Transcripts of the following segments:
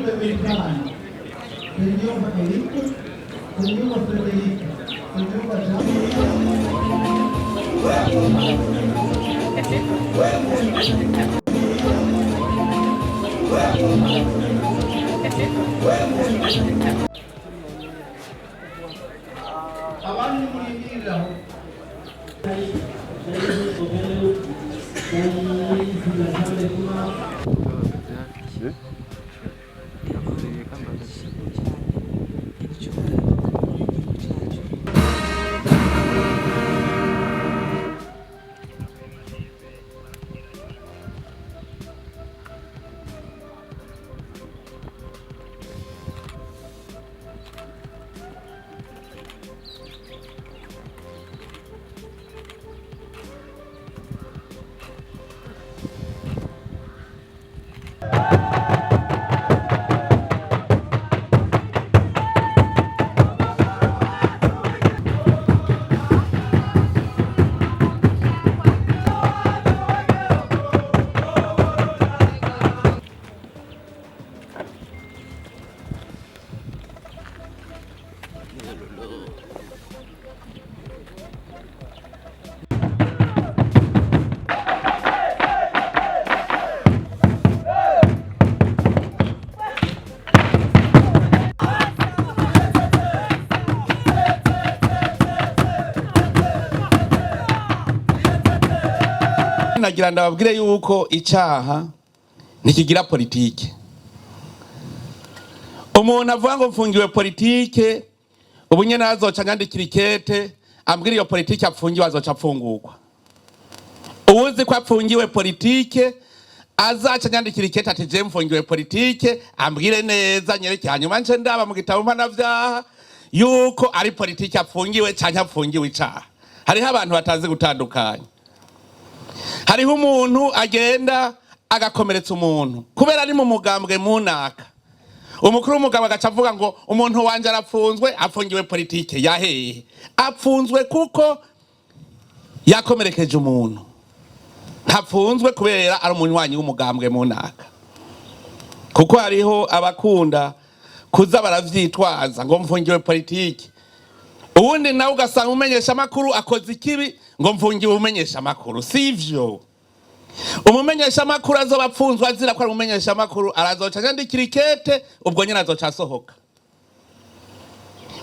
Twemera. Nsengiyumva Eric, Nsengiyumva Frederic, Nsengiyumva Jean. Abandi murindiriraho. Nagira ndababwire yuko icaha ntikigira politike. Umuntu avuga ngo mfungiwe politike, ubu nyene azoca anyandikira ikete ambwira iyo politike apfungiwe, azoca apfungurwa. Uwuzi ko apfungiwe politike azaca anyandikira ikete ati je mfungiwe politike, ambwire neza nyereke, hanyuma nce ndaba mu gitabo mpanavyaha yuko ari politike apfungiwe canke apfungiwe icaha. Hariho abantu batazi gutandukanya. Hariho umuntu agenda agakomeretsa umuntu kubera ari mu mugambwe munaka, umukuru w'umugabo agaca avuga ngo umuntu wanje arapfunzwe, apfungiwe politike. Yahehe? Apfunzwe kuko yakomerekeje umuntu, ntapfunzwe kubera ari umunywanyi w'umugambwe munaka. Kuko hariho abakunda kuza baravyitwaza ngo mfungiwe politike, uwundi nawe ugasanga umenyesha amakuru akoze ikibi ngo mfungiwe umenyesha amakuru. Sivyo. Umumenyesha amakuru azoba apfunzwe azira ko ari umumenyesha amakuru, arazoca anyandikira ikete, ubwo nyene azoca asohoka.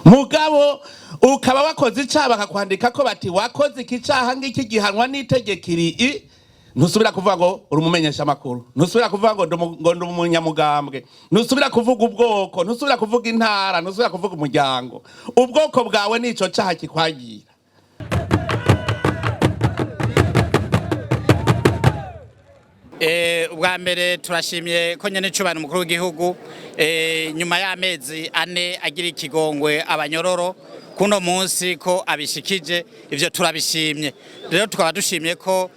Mugabo ukaba wakoze icaha bakakwandika ko bati wakoze iki caha ngiki gihanwa n'itegeko iri i, ntusubira kuvuga ngo uri umumenyesha amakuru, ntusubira kuvuga ngo ndi umunyamugambwe, ntusubira kuvuga ubwoko, ntusubira kuvuga intara, ntusubira kuvuga umuryango. Ubwoko bwawe nico caha kikwagira. Ubwa mbere turashimye ko nyene icubahiro umukuru w'igihugu, nyuma y'amezi 4 agira ikigongwe abanyororo, kuno munsi ko abishikije, ivyo turabishimye. Rero tukaba dushimye ko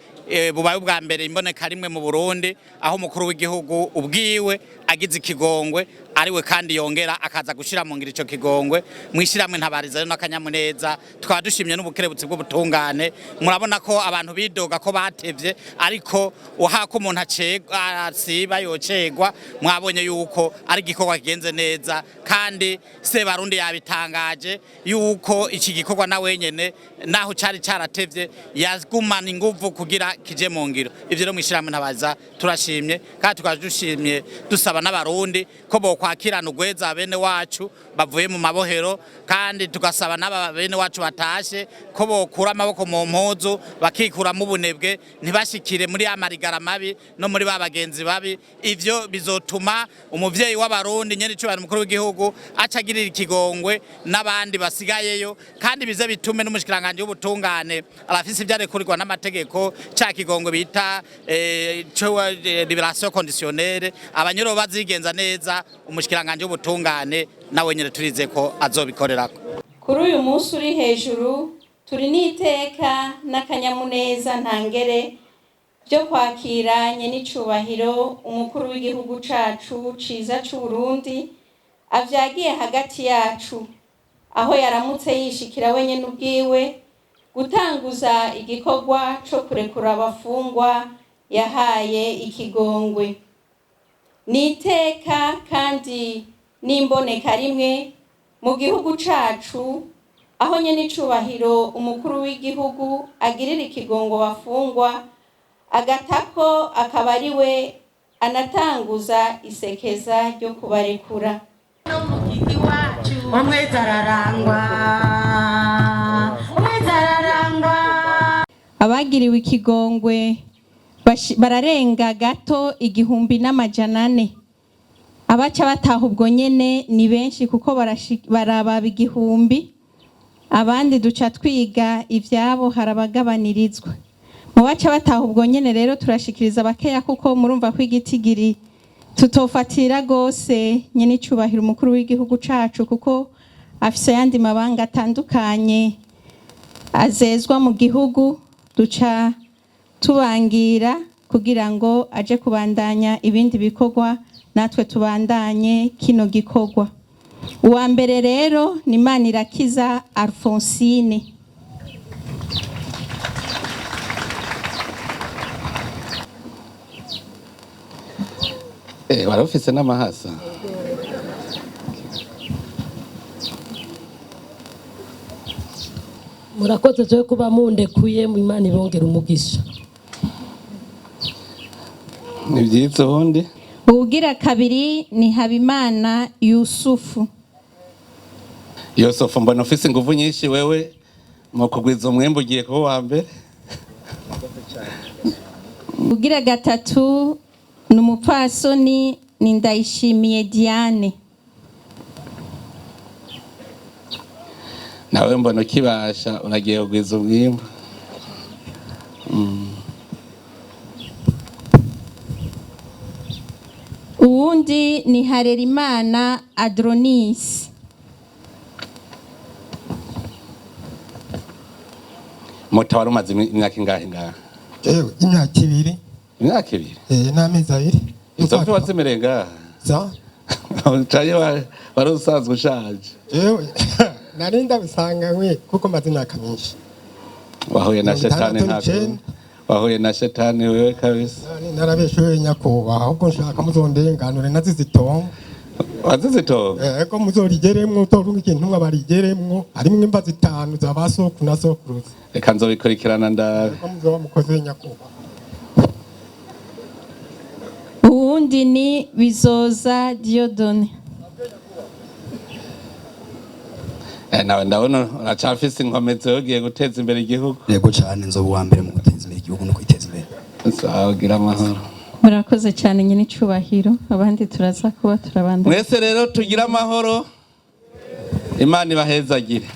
bubaye ubwa mbere imboneka rimwe mu Burundi aho umukuru w'igihugu ubwiwe agize ikigongwe ariwe kandi yongera akaza gushira mu ngiro ico kigongwe. Mwishiramwe ntabariza rero n'akanyamuneza, tukaba dushimye n'ubukerebutsi bw'ubutungane. Murabona ko abantu bidoga ko batevye, ariko uhako umuntu asiba yocegwa. Mwabonye yuko ari igikorwa kigenze neza, kandi Sebarundi yabitangaje yuko iki gikorwa na wenyene naho cari caratevye yagumana inguvu kugira kije mu ngiro. Ivyo rero mwishiramwe ntabaza turashimye, kandi tukaba dushimye dusaba n'abarundi ko bokwakirana ugweza bene wacu bavuye mu mabohero, kandi tugasaba n'aba bene wacu batashe ko bokura amaboko mu mpuzu bakikuramo ubunebwe, ntibashikire muri ya marigara mabi no muri ba bagenzi babi. Ivyo bizotuma umuvyeyi w'abarundi nyene icubahiro umukuru w'igihugu aca agirira ikigongwe n'abandi basigayeyo, kandi bize bitume n'umushikiranganje w'ubutungane arafise ivyo arekurirwa n'amategeko, ca kigongwe bita liberation conditionnelle. Abanyoro bazigenza neza, umushikiranganje w'ubutungane nawe nyene turize ko azobikorerako. Kuri uyu munsi uri hejuru turi n'iteka n'akanyamuneza ntangere byo kwakira nyenicubahiro umukuru w'igihugu cacu ciza c'Uburundi avyagiye hagati yacu, aho yaramutse yishikira wenyene ubwiwe gutanguza igikorwa co kurekura abafungwa yahaye ikigongwe. Ni iteka kandi n'imboneka rimwe mu gihugu cacu aho nyene icubahiro umukuru w'igihugu agirira ikigongo bafungwa, agatako akaba ari we anatanguza isekeza ryo kubarekura. Umwezi ararangwa, umwezi ararangwa. Abagiriwe ikigongwe bararenga gato 1400. Abaca bataha ubwo nyene ni benshi kuko barababa 1000. Abandi duca twiga ivyabo, harabagabanirizwa. Mu baca bataha ubwo nyene rero turashikiriza bakeya, kuko murumva ko igitigiri tutofatira gose nyene icubahiro umukuru w'igihugu cacu, kuko afise ayandi mabanga atandukanye azezwa mu gihugu. Duca tubangira kugira ngo aje kubandanya ibindi bikorwa, natwe tubandanye kino gikorwa. Uwa mbere rero ni Manirakiza Alphonsine. Warufise n'amahasa. Murakoze cyo kuba mundekuye, mu Imana ibongera umugisha. Ni byiza ubundi. Uwugira kabiri ni Habimana Yusufu. Yusufu, mbona ufise inguvu nyinshi wewe mu kugwiza umwimbu, ugiye kuba uwa mbere. Uwugira gatatu ni umupfasoni ni Ndayishimiye Diane. Nawe mbona ukibasha, uragiye kugwiza umwimbu. Uwundi ni Harerimana Adronis. Muta wari umaze imyaka ingahe ngaha? Jewe imyaka 2. Imyaka 2? N'amezi 2. Izo mvi wazimereye ngaha? Za? Canke wari usanzwe ushaje? Jewe nari ndabisanga nkwe kuko maze imyaka myinshi. Wahuye na shetani. 69. Ntabwo wahuye na shetani wewe kabisa. Narabeshewe nyakubahwa, ahubwo nshaka muzondenganure nazize itongo. Wazize itongo? Ego, muzorigeremwo, utorunga ikintu barigeremwo, harimwo imva 5 za ba sokuru na sokuruza. Reka nzobikurikirana ndabe. Ego, muzoba mukoze nyakubahwa. Uwundi ni Bizoza Dieudonné. Nawe ndabona uracafise inkomezi, ugiye guteza imbere igihugu. Yego cyane, nzoba uwa mbere mu guteza imbere igihugu no kwiteza imbere. Sawa, ugira amahoro. Murakoze cyane nyine icubahiro, abandi turaza kuba turabandanya. Mwese rero tugira amahoro, Imana ibahezagire.